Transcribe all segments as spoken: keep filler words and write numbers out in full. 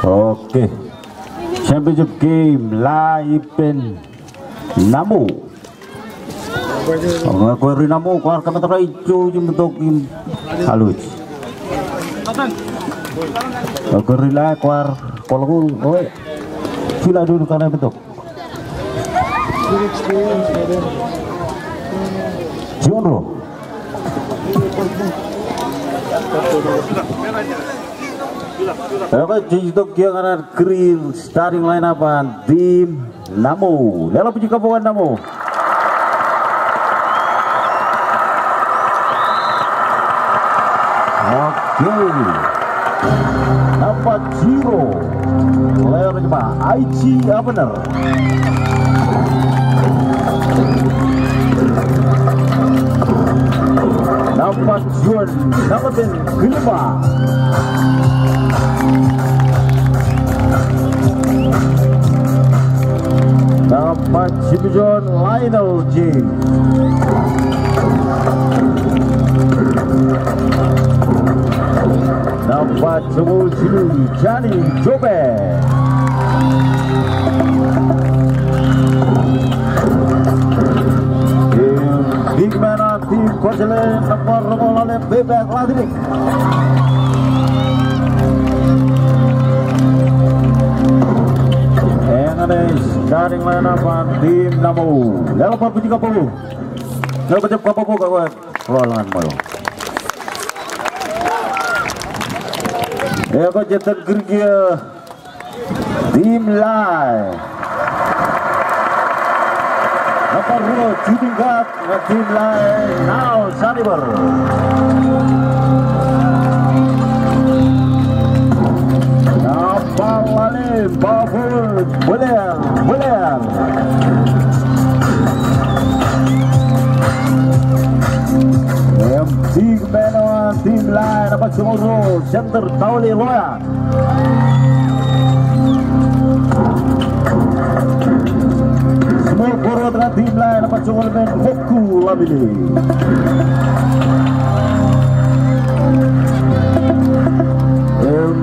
Okay. Championship game, Lae ippān Naṃo. Ak kwe ri Naṃo kwaar kōmetak ijoko im tok im alwōj. Ak kwe ri Lae kwaar kwaḷọk eo, eo. Fila dun kaṇe im tok. Juon ro. Ekwe, jej itok kiiō ñan aō kūr in starting lineup an team Naṃo. Leḷọk bwij kabbokbok an Naṃo. Okay. Nōṃba zero. Ḷeo rej ba Aichi Abner. Nōṃba juon, Nōṃba ten, Kilima. Nōṃba jimjuon, Lionel J. Nōṃba joñoul jilu, Johnny Jobe. Im big man an team Kuwajleen, nōṃba roñoul ḷalem, Bebek Ḷaddik. Eñin ej starting lineup an team Naṃo. Leḷọk bar bwij kabbokbok. Leḷọk bar bwij kabbokbok, kabbokbok. Rọọl ñan ṃweo. Ekwe, jet kūr kiiō team Lae. Nōṃba ruo, shooting guard ñan team Lae, Nal Sanibar. Nōṃba ḷalem, power forward, Bwilliam, Bwilliam. Im big man eo an team Lae, nōṃba joñoul ruo, center Taulil Loya. Small forward ñan team Lae, nōṃba joñoul emān, Mokku Lamine. Im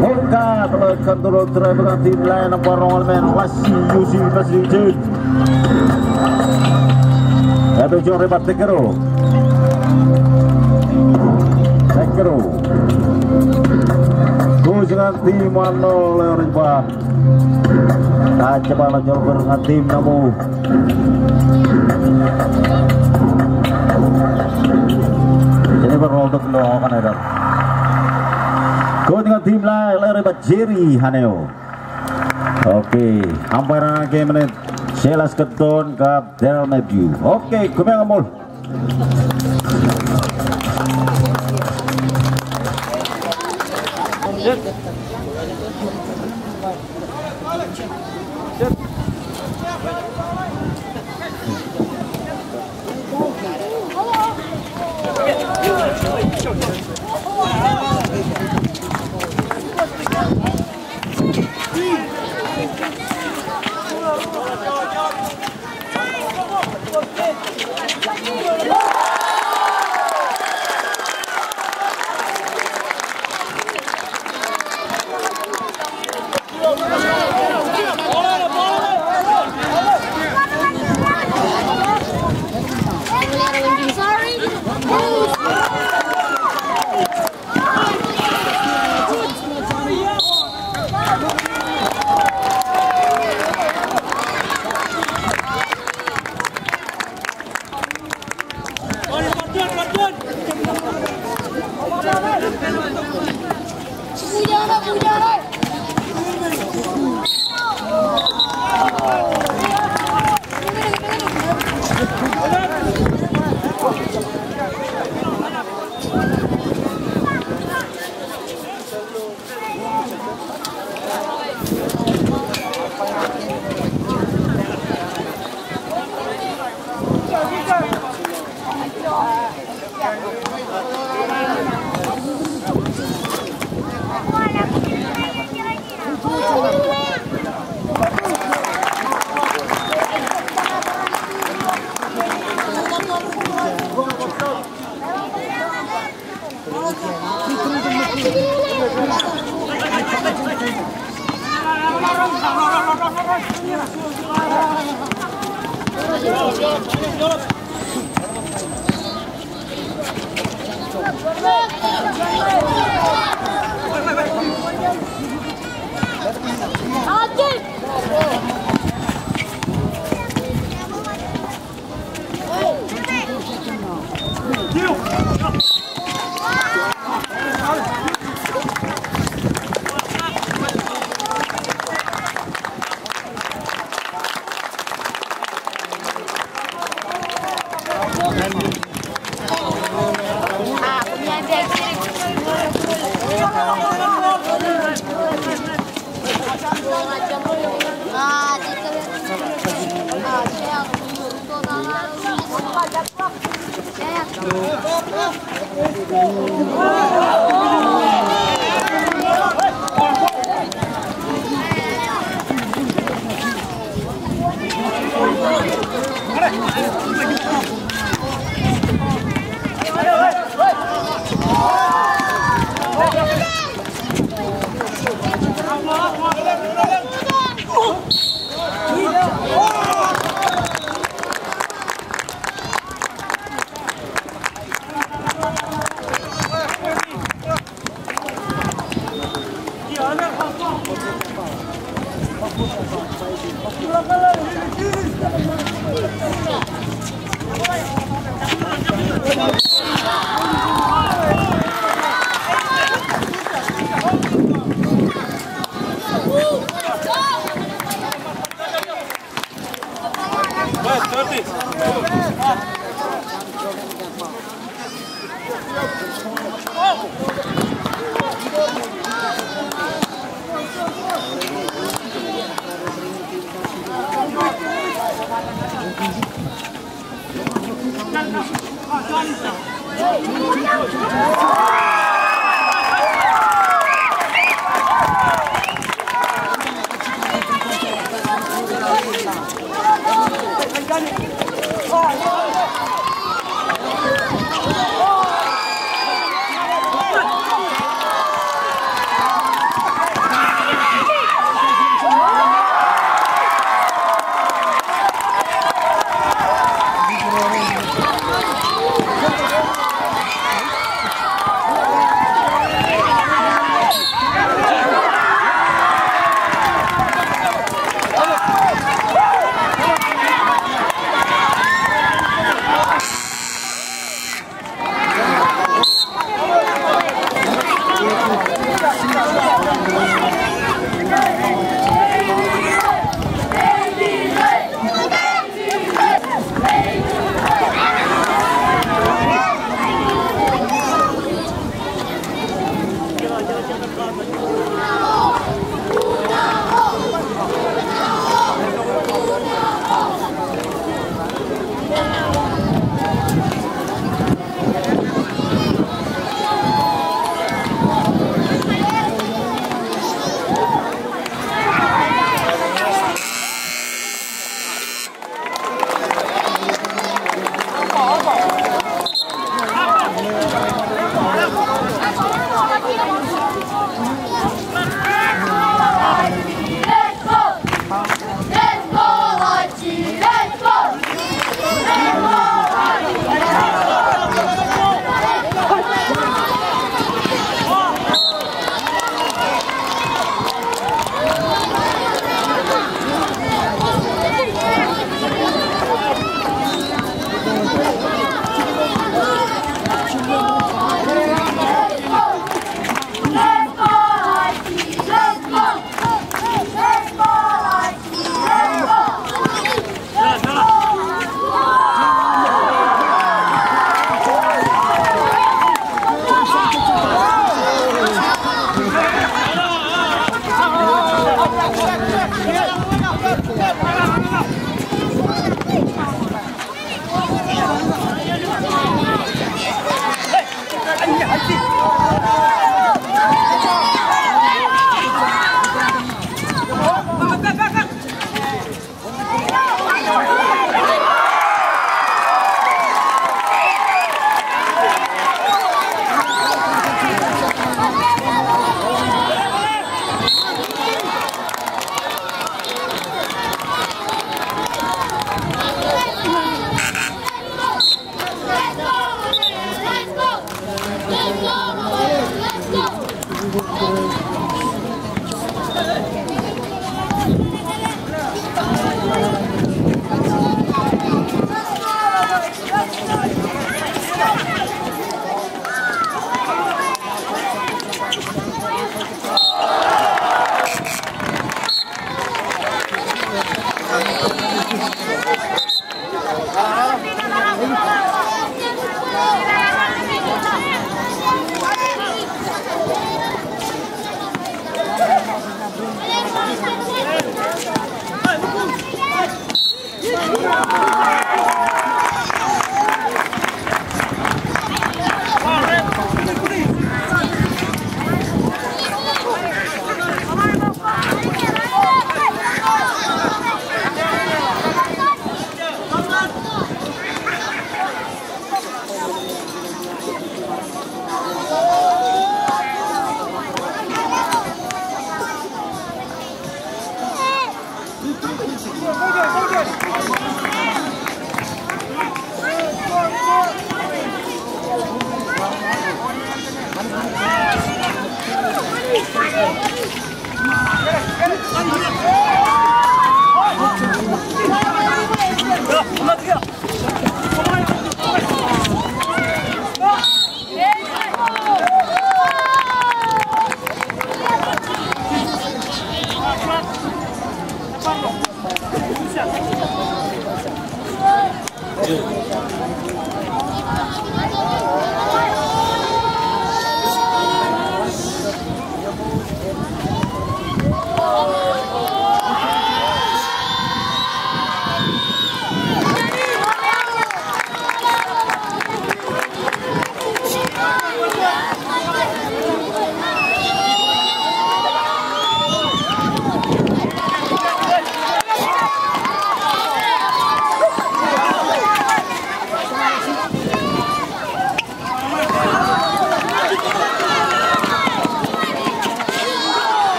point guard, ḷeo ej control drive ñan team Lae, nōṃba roñoul emān, Lasi Yusi Masri Jun. Eo ej juon rej ba Tekero. Tekero. Coach ñan team Wānḷọk, eo rej ba. Ak jab ḷọk jolper ñan team Naṃo. Jen bar rọọl tok ilo kaṇe eo. Coach ñan team Lae, eo rej ba Jerry Haneo. Okay, umpire eo an game ṇe, Silas Keton kab Daryl Matthew. Okay, kōmeañ ṃool.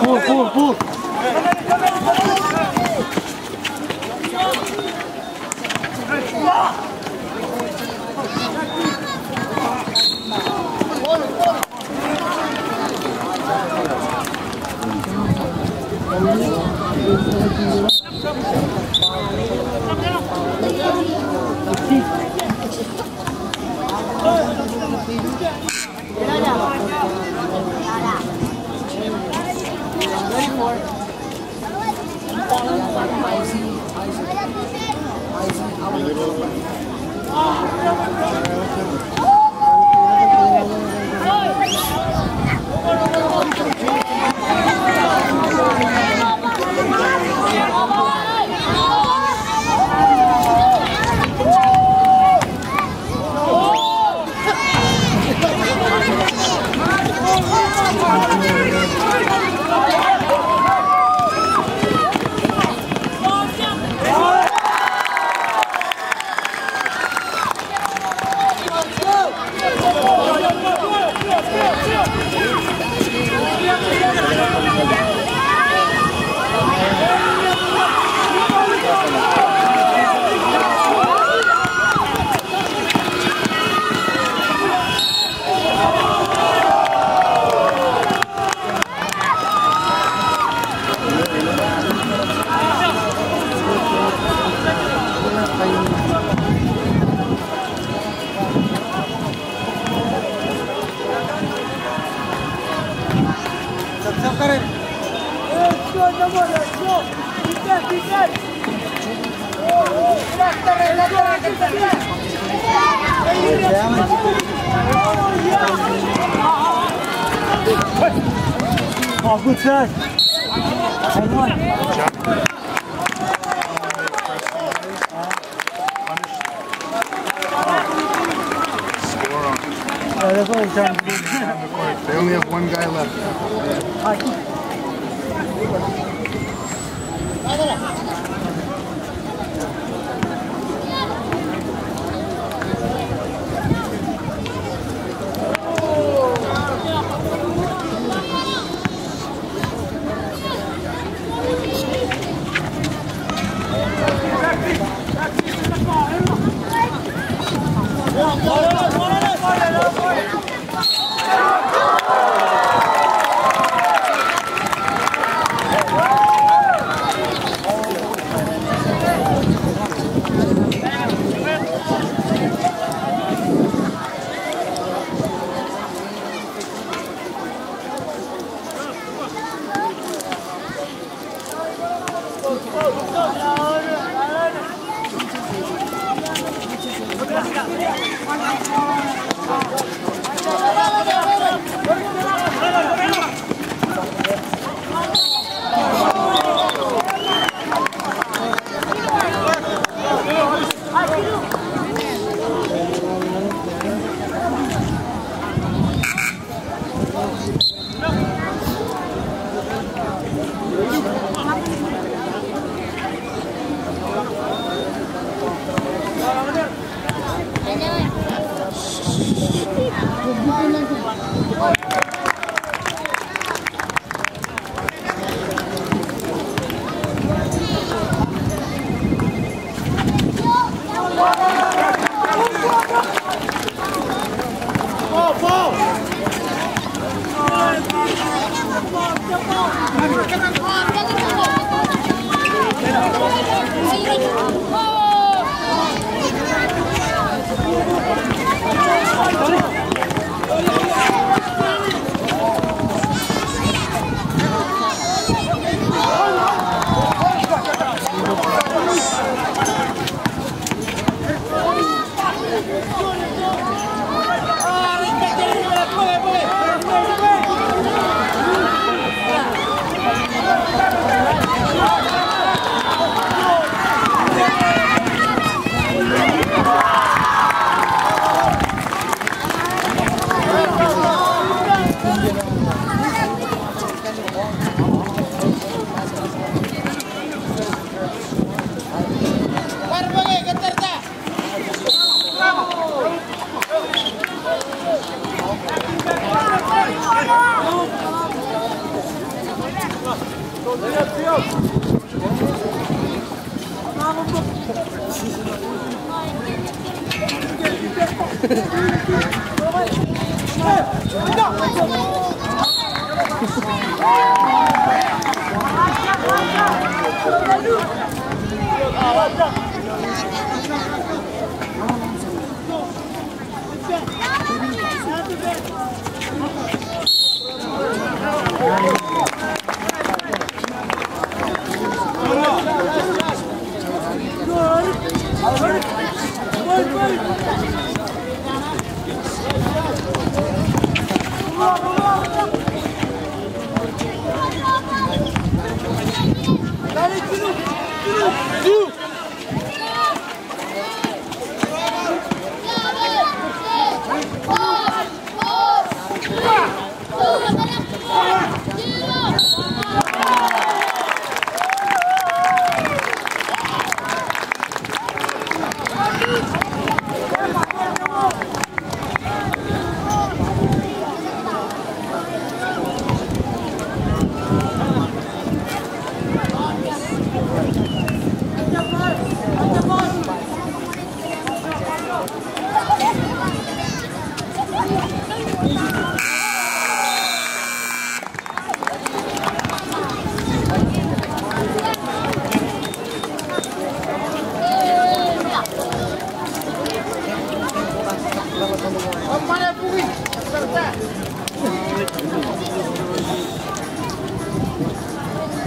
Pull, pull, pull. Oh, good shot. Score on. Yeah, that's what I'm trying to do. They only have one guy left.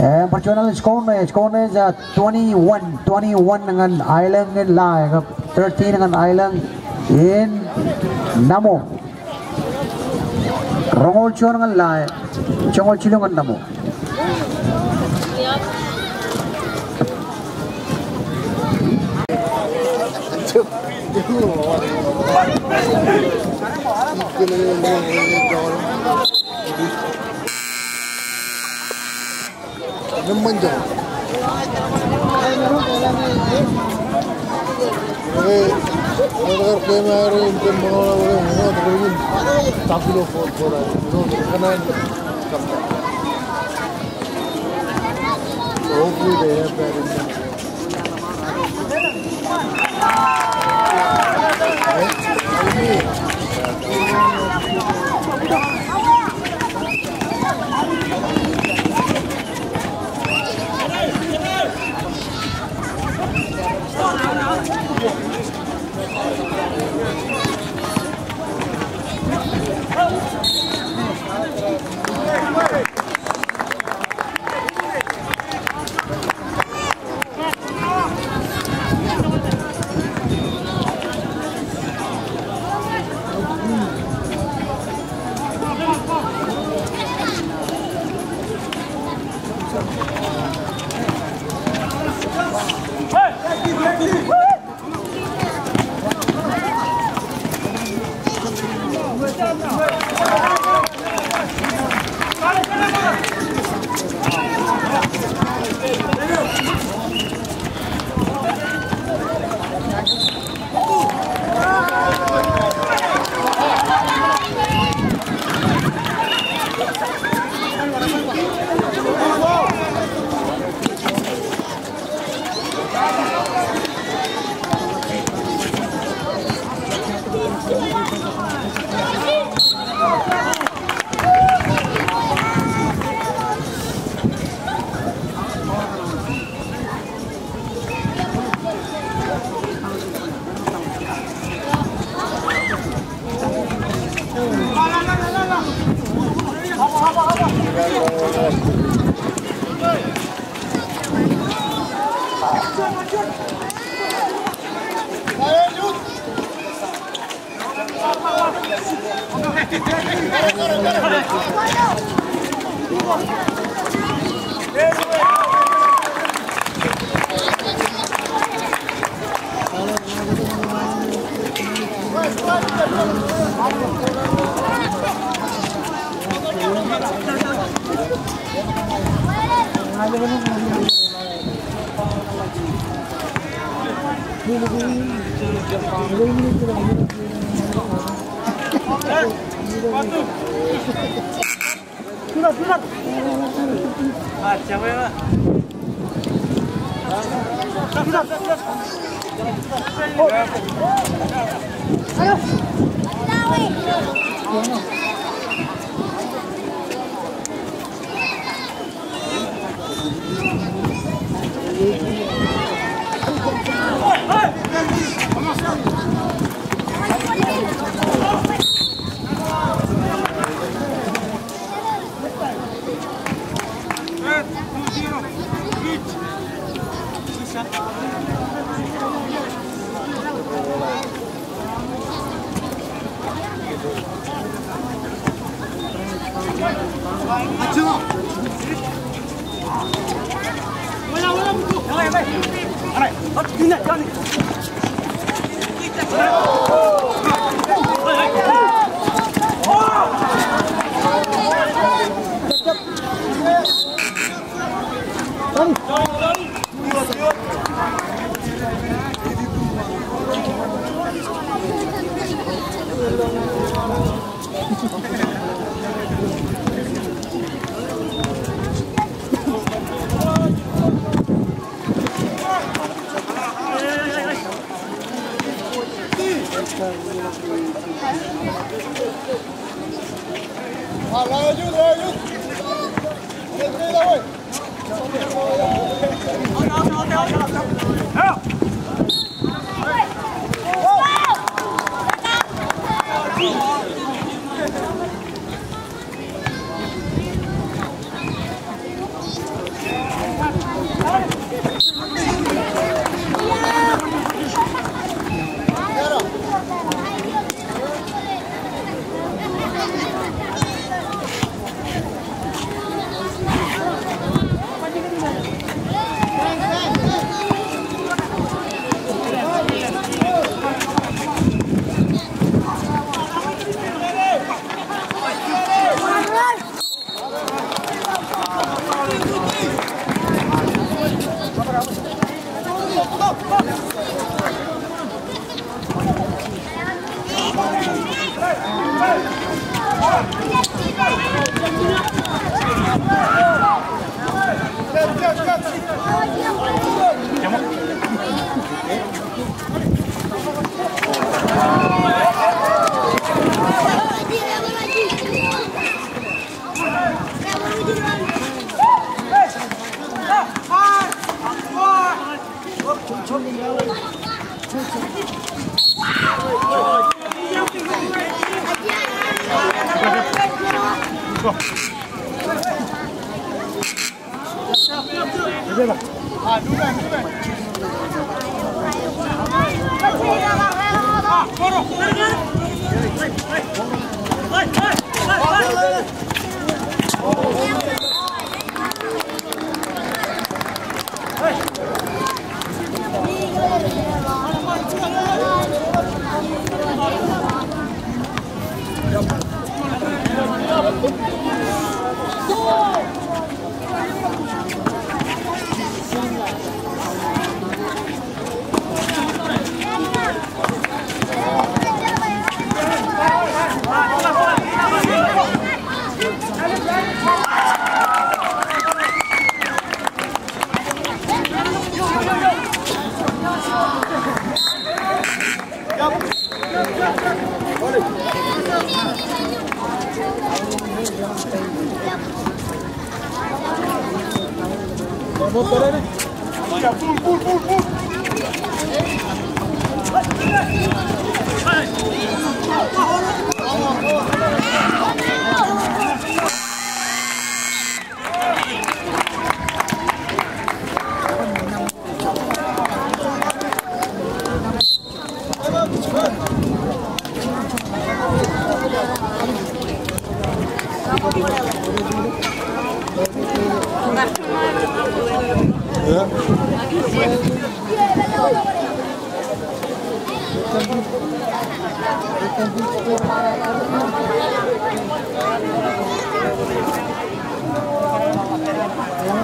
Eh, bar juon alen score ṇe, score ṇe ej, ah, twenty-one, twenty-one ñan Aelōñ in lae, kab thirteen ñan Aelōñ in Namo. Roñoul juon ñan lae, joñoul jilu ñan Namo. Hopefully they have that in them.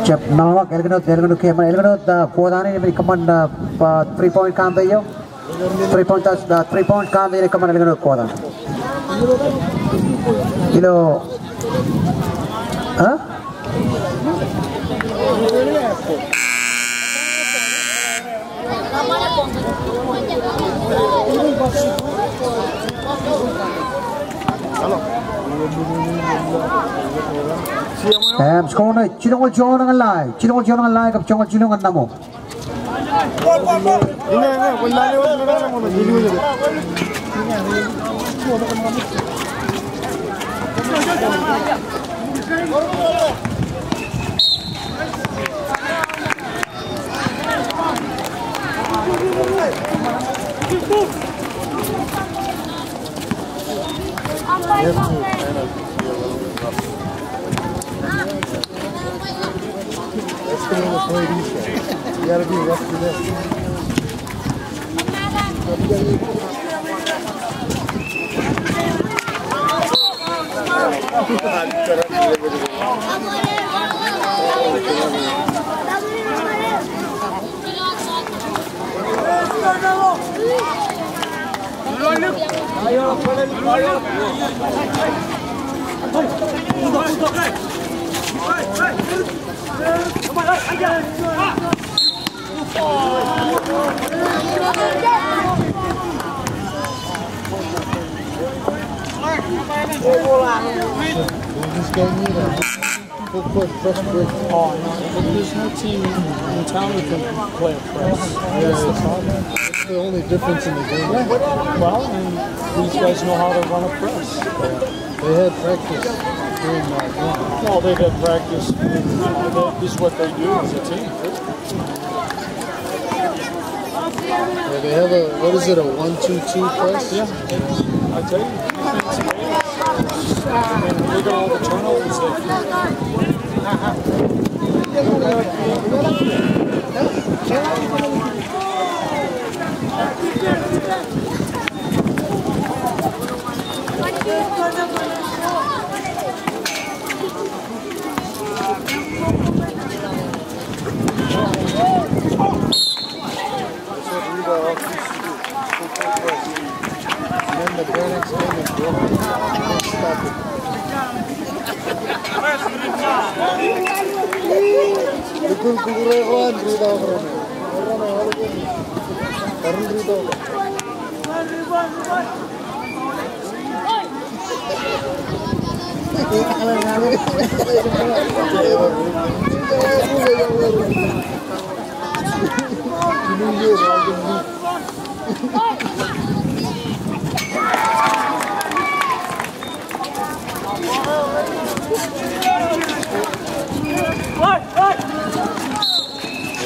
Jab ṃōk, ṃōk, ālikin wōt, ālikin wōt, ālikin wōt, ah, kuwōt an, im kōṃṃan, ah, three point conversion eo. Three point, ah, three point conversion eo, kōṃṃan ālikin wōt kuwōt an. Ilo Huh? Im, score ṇe, jilñoul juon ñan lae, jilñoul juon ñan lae kab joñoul jilu ñan ṇaṃo. That's the one that's right east. You gotta be rough to them. This guy need a Full court press break. Oh, no, but there's no team in town that can play a press. Yeah, that's the problem. That's the only difference in the game. Well, and these guys know how to run a press. They had practice during that game. Well, they've had practice. This is what they do as a team. Yeah, they have a, what is it, a one two two press? Yeah. I tell you, it's amazing. And look at all the turnovers they've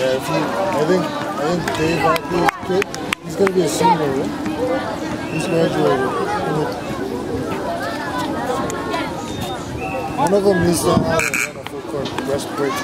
Yeah, if you, I think, I think Dave Hockey's kid, he's gonna be a senior, right? He's graduated. One of them needs to have a full court press break.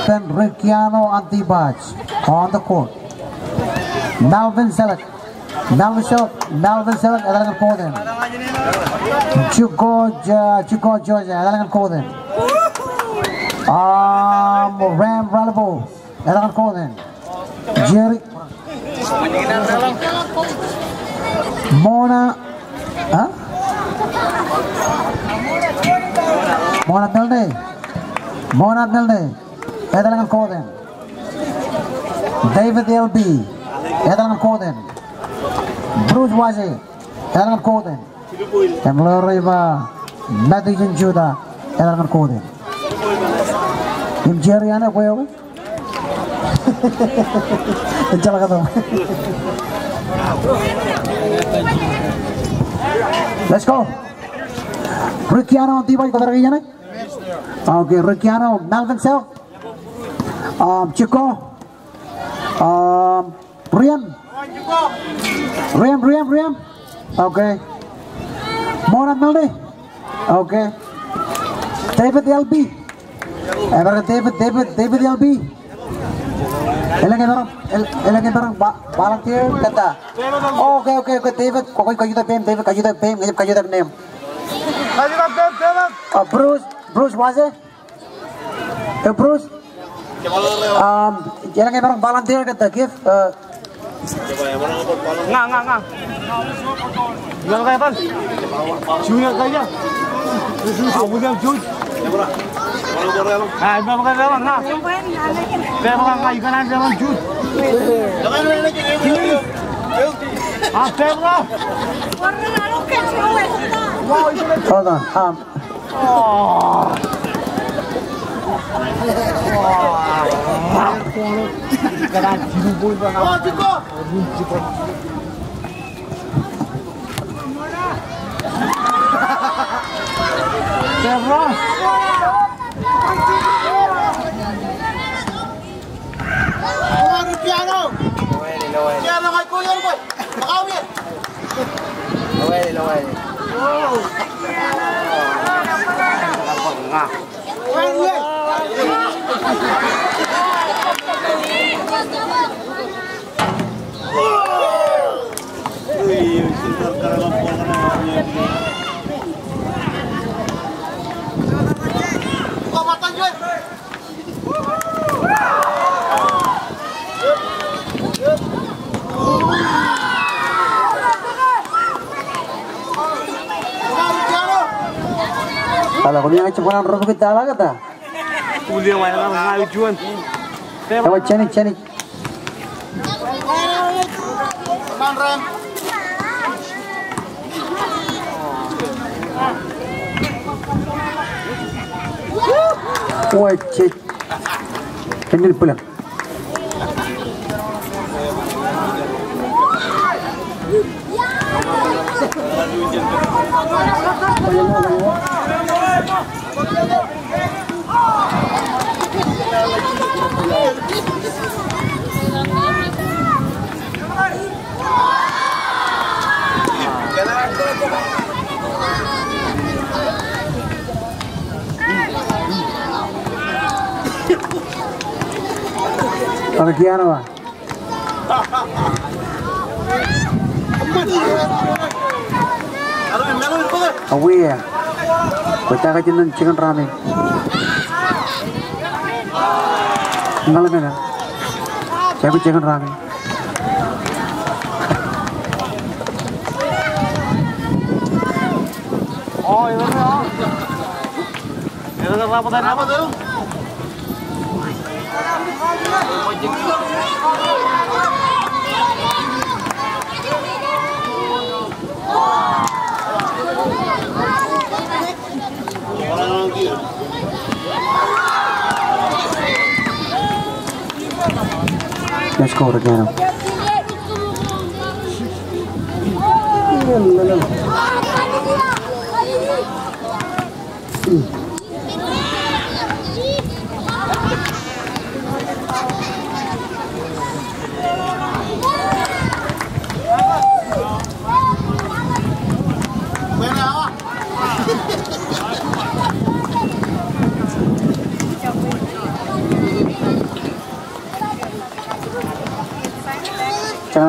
Then Ricciano Antibas on the court. Melvin Selleck. Melvin Selleck. Melvin Selleck, etal ñan court in. Chuko, uh, Chuko Georgia, etal ñan court in. Um, Ram Ralbo, etal ñan court in. Jerry. Mona. Huh? Mona Milne. Mona Milne. Etal ñan court in. David Elby. Etal ñan court in. Bruce Wase. Etal ñan court in. Im ḷeo ro ej ba Matthew Judah, etal ñan court in. Im Jerry eṇ, kwe, kwe. Ejjeḷọk tok. Let's go. Ricciano Antibas, kwōj pād ke ijeṇe? Okay, Ricciano, Melvin Selleck. Um, Chuko. Um, Riam. Riam, Riam, Riam. Okay. Mona Milne. Okay. David Elby. Ebar David, David, David Elby. Elōñ ebar, el-, elōñ ebar ba-, volunteer kōn ta. Okay, okay, okay, David. Kwōj, kwōj kajutak peiṃ, David, kajutak peiṃ, kajutak, kajutak name. Uh, Bruce, Bruce Wase. Eh, Bruce? Um, elōñ ebar volunteer kōn ta, give, uh, ña, ña, ña. Ña, ña, ña. Junior kōjā. Ah, William Jude. Ah, ña, ña, ña, ña. Ña, ña, ña, ña, Jude. Ah, ña, ña. Hold on. Um, Eḷaññe kwōn jab kōṇaan ro bōk etaḷọk ke ta? Ewōr, jenaaj, jenaaj. Wōj jej. Kōn in bwilōñ. Bar kiano ba? Awi ya. Kwōj ta kajin ṇe jikin raan in. Ña ḷe men. Jab jikin raan in. Let's go, Ricciano.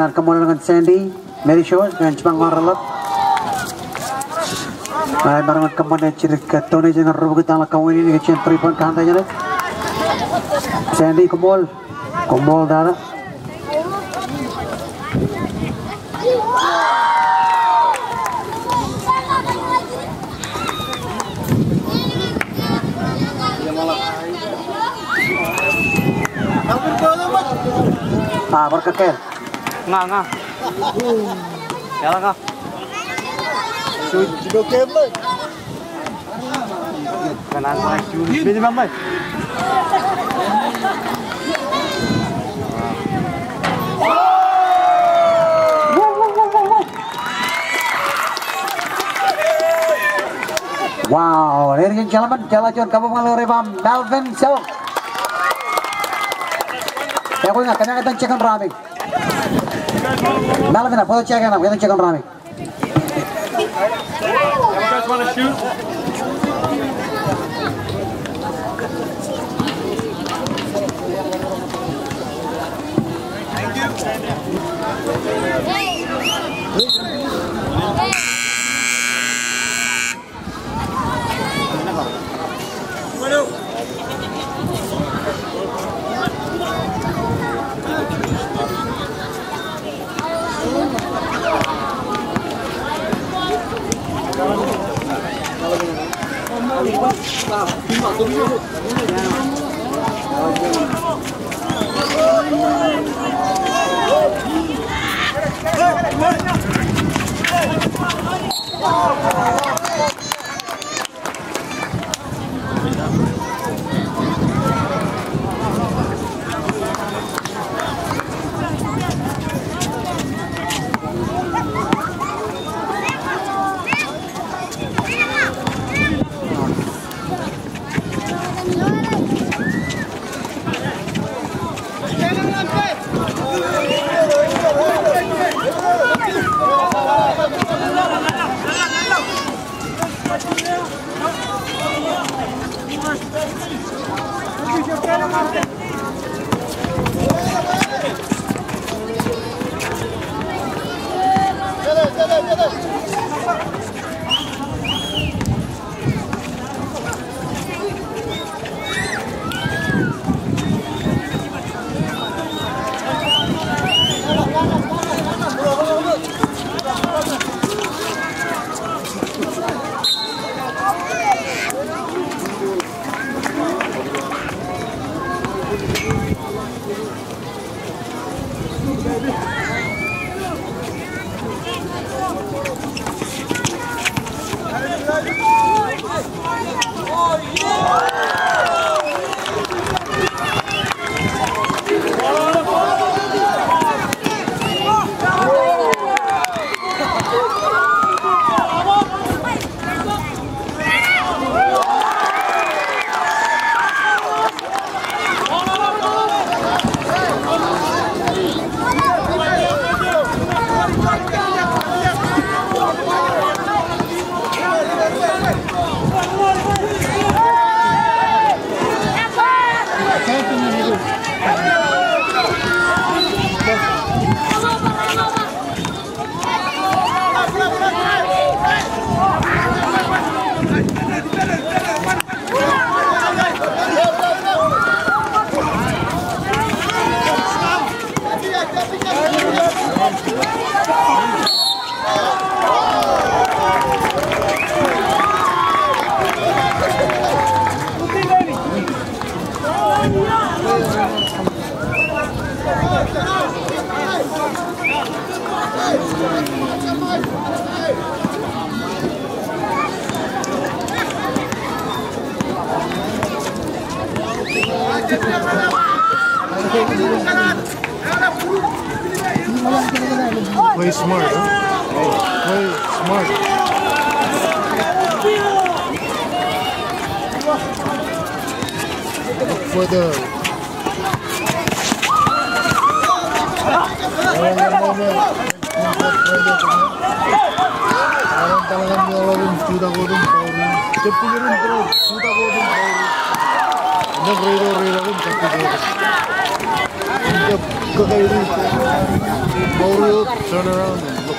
Kōṃṃan ñan Sandy Melisios ñan jipañ ṃareḷap. Ak maroñ kōṃṃane jidik, uh, donation ñan ri-bukwi, etal eo kauwin in, ikijjien three point contest in. Sandy, koṃṃool. Koṃṃool tata. Ah, bar kōkāāl. Ña, ña. Eḷaññe ña. Wow, ladies and gentlemen, jeḷā juon kabuñbūḷ eo rej ba Melvin Sewak. Ekwe ña, kōmeañ etan second round e. Melvin, bōktok jāke ṇe, etan second round e. You guys wanna shoot? Play smart, huh? Play smart. Look for the Aaron talañe ñoḷọkin jutak otem foul in. Jab pijin in throw, jutak otem foul in. Āinwōt Redo, Redo in jab pijin in. Turn around and look.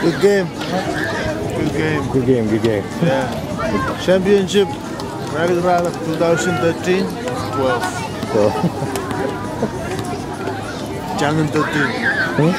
Good game. Good game. Good game, good game. Yeah. Championship. Rakkōt Raelep two thousand thirteen, twelve. Twelve. Jañin thirteen. Hmm?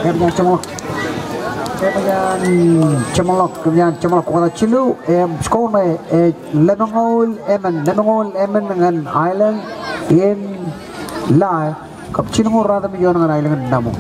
Kōmij jeṃḷọk. Kōmij jeṃḷọk, kōmij jeṃḷọk kōta jilu, im score ṇe ej lemñoul emān, lemñoul emān ñan aelōñ in Lae. Kab jilñuul ratimjuon ñan aelōñ in Naṃo.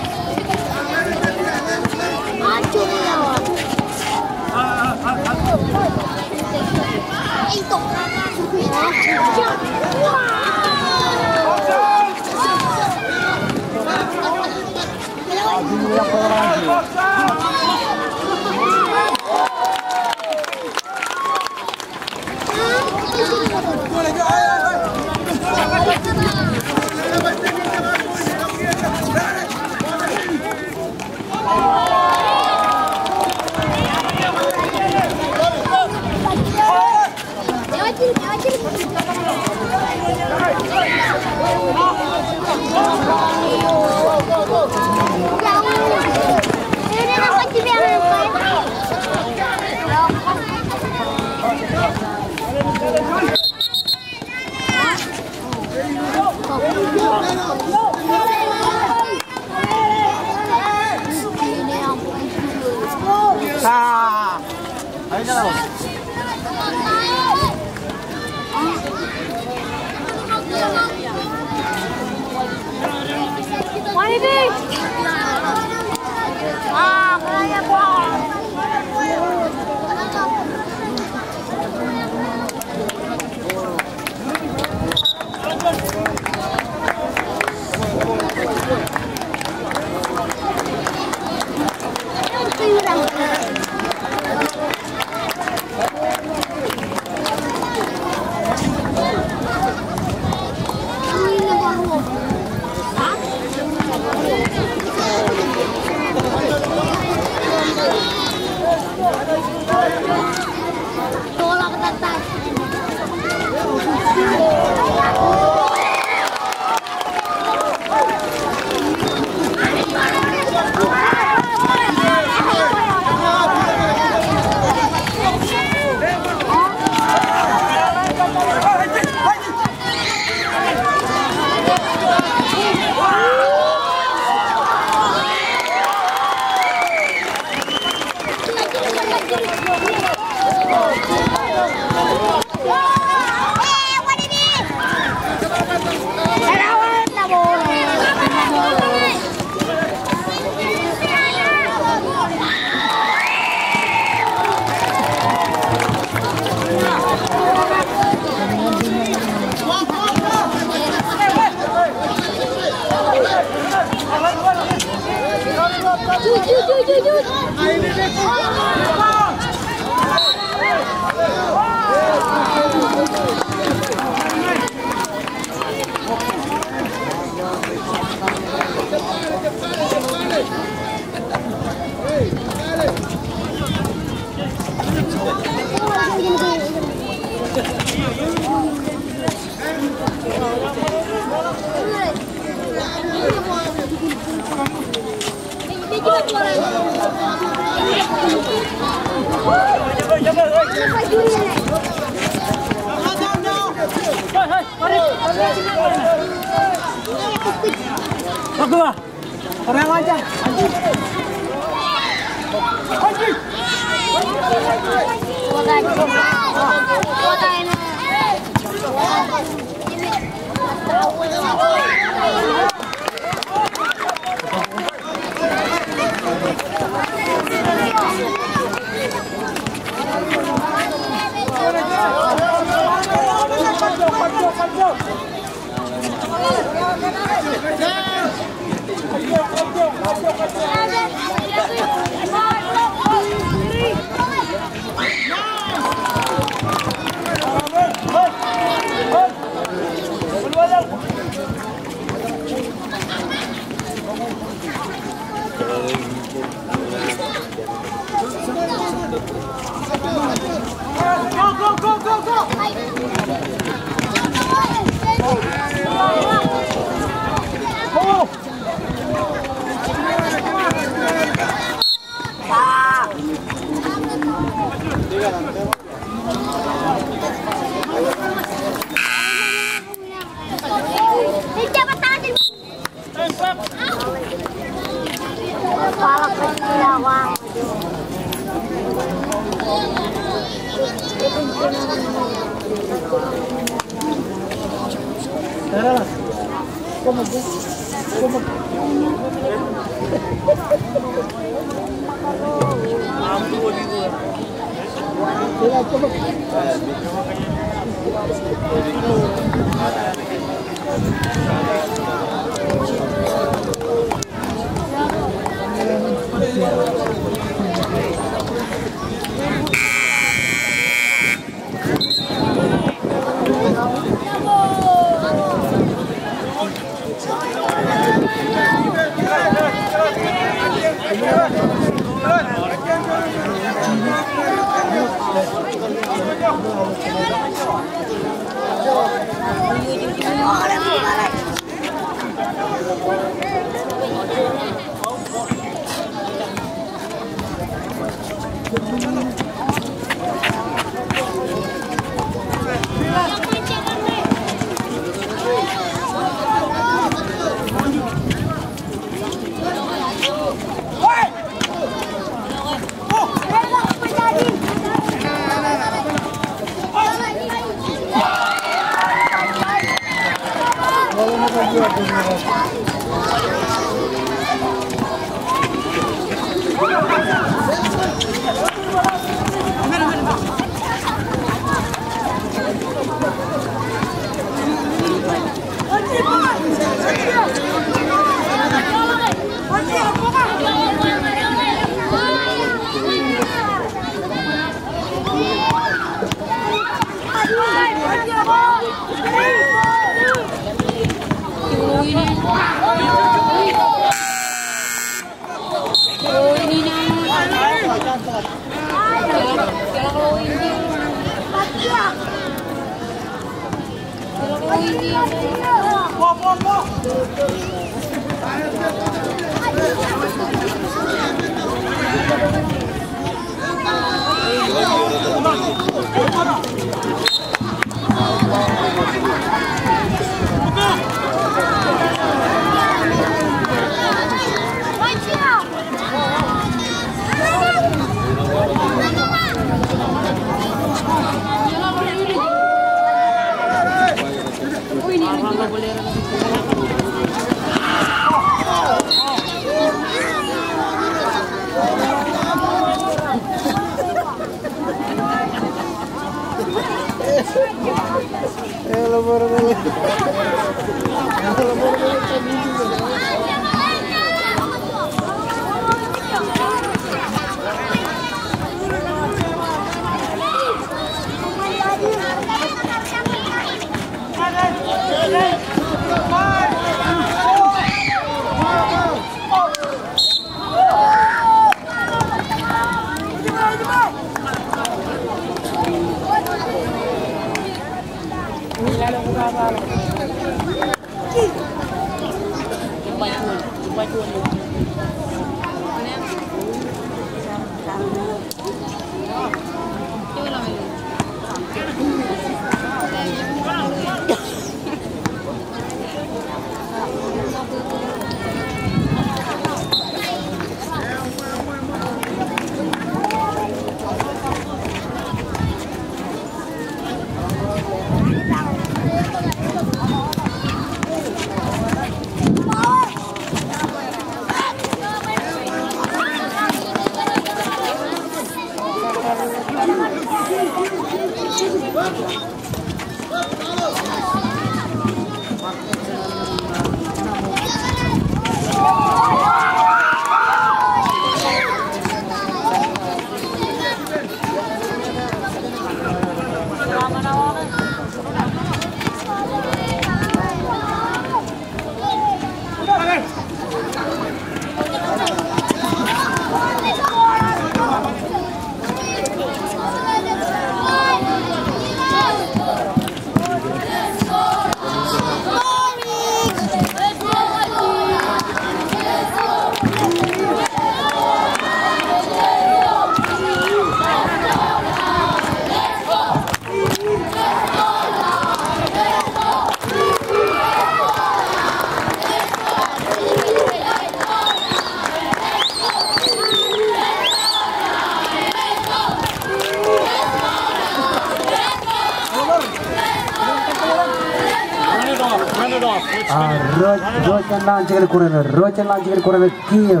A, ro, ro jān ḷaanchikōn Kūrjin, ro jān ḷaanchikōn Kūrjin kiiō.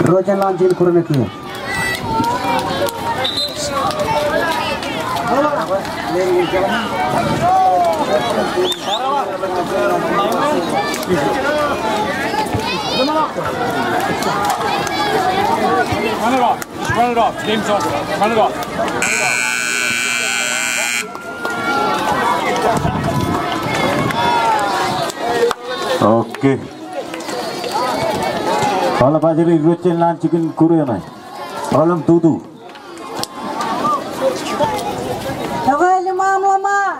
Ro jān ḷaanchikōn Kūrjin kiiō. Run it off. Just run it off. Game's over. Run it off. Okay. Aolep ajri ro jān ḷaanchikōn Kūrjin ṇe. Aolep tutu. Ḷōmṇak, ḷōmṇak.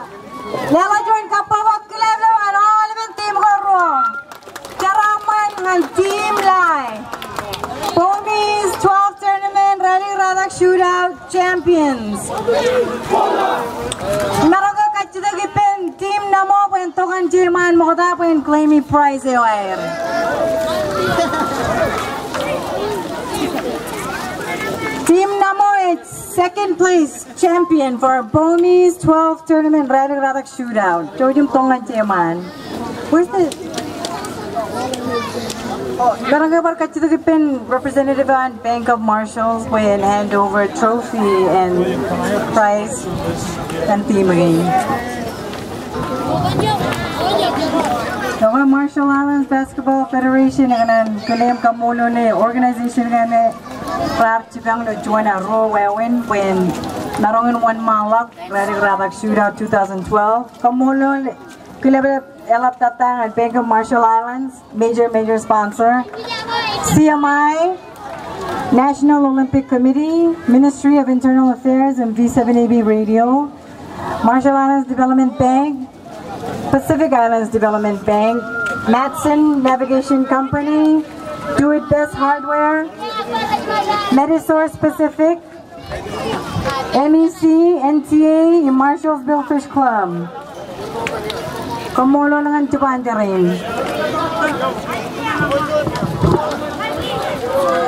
Leḷọk juon kabbokbok kilaḷḷo an aolepen team ko ruo. Jeraaṃṃan ñan Team Lae, Bomis twelve Tournament Rālik Ratak Shootout champions. Maroñ ke kajjitōk ippān Team Naṃo bwe en tok ñan jeṃaan ṃokta bwe en claim e prize eo aer. Team Naṃo, it's second place champion for Bomis twelve Tournament Rālik Ratak Shootout. Jouj im tok ñan jeṃaan. Where's the... Oh, maroñ ke bar kajjitōk ippān representative an Bank of Marshall bwe en hand over trophy and prize ñan team kein. Ḷōmṇak, Marshall Islands Basketball Federation, ñan kile im kaṃṃoolol e organization kein raar jipañ ilo juon ruo wāween bwe en maroñ in wōnṃaanḷọk Rālik Ratak Shootout two thousand twelve. Kaṃṃoolol kilaḷḷo Eḷaptata ñan Bank of Marshall Islands, major, major sponsor. C M I, National Olympic Committee, Ministry of Internal Affairs, and V seven A B Radio. Marshall Islands Development Bank, Pacific Islands Development Bank, Matson Navigation Company, Do It Best Hardware, Medisource Pacific, M E C, N T A, im Marshalls Billfish Club. Kaṃṃoolol ñan jipañ tōre in.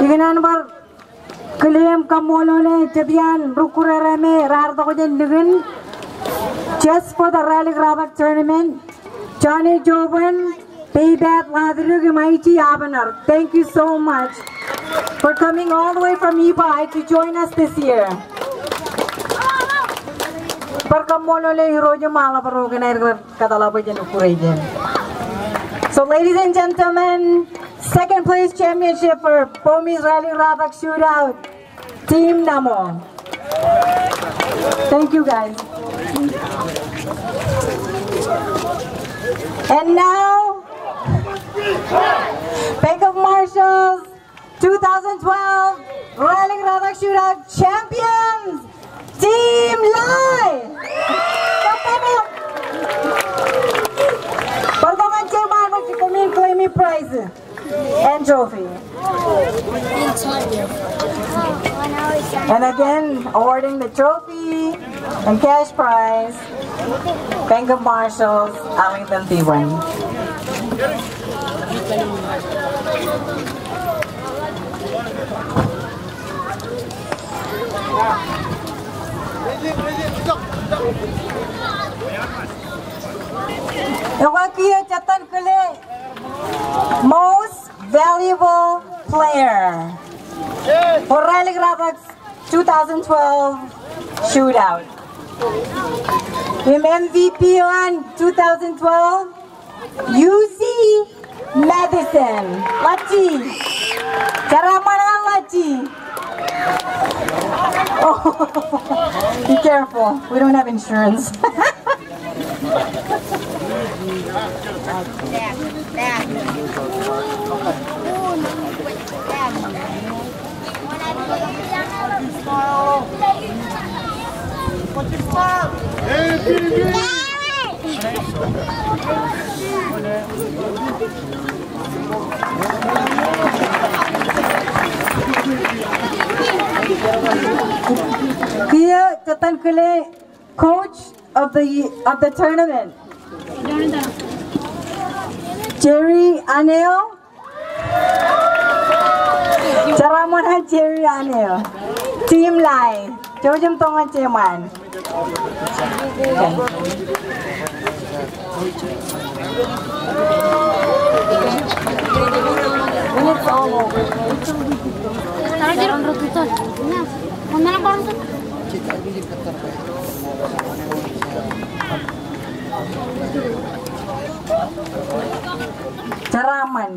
Ikōṇaan bar kile im kaṃṃoolole jet iaan ri-kūr eo me raar itok jān likin, just for the Rālik Ratak tournament. Johnny Joban, Paybat Ladruk, im Aiti Abenar. Thank you so much for coming all the way from Ebeye to join us this year. Bar kaṃṃoolole Irooj im aolep ro kōn aer kar kōtḷọk bwe jen kure jān. So, ladies and gentlemen, second place championship for Bomis Rālik Ratak Shootout, Team Naṃo. Thank you, guys. And now, Bank of Marshalls two thousand twelve Rālik Ratak Shootout champions, Team Lae. Bar itok ñan jeṃaan bwe jen kōṃṃan claim prize and trophy. And again, awarding the trophy and cash prize, Bank of Marshalls, Arlington Tiwin. Ekwe kiiō jet iaan kile most valuable player for Rālik Ratak two thousand twelve shootout. Im M V P eo an two thousand twelve, U C Madison. Ḷaji. Jeraaṃṃan an ḷaji. Oh, be careful. We don't have insurance. Kiiō jet iaan kile coach of the, of the tournament, Jerry Aneo. Jeraaṃṃan an Jerry Aneo. Team Lae. Jouj im tok ñan jeṃaan. Jeraaṃṃan.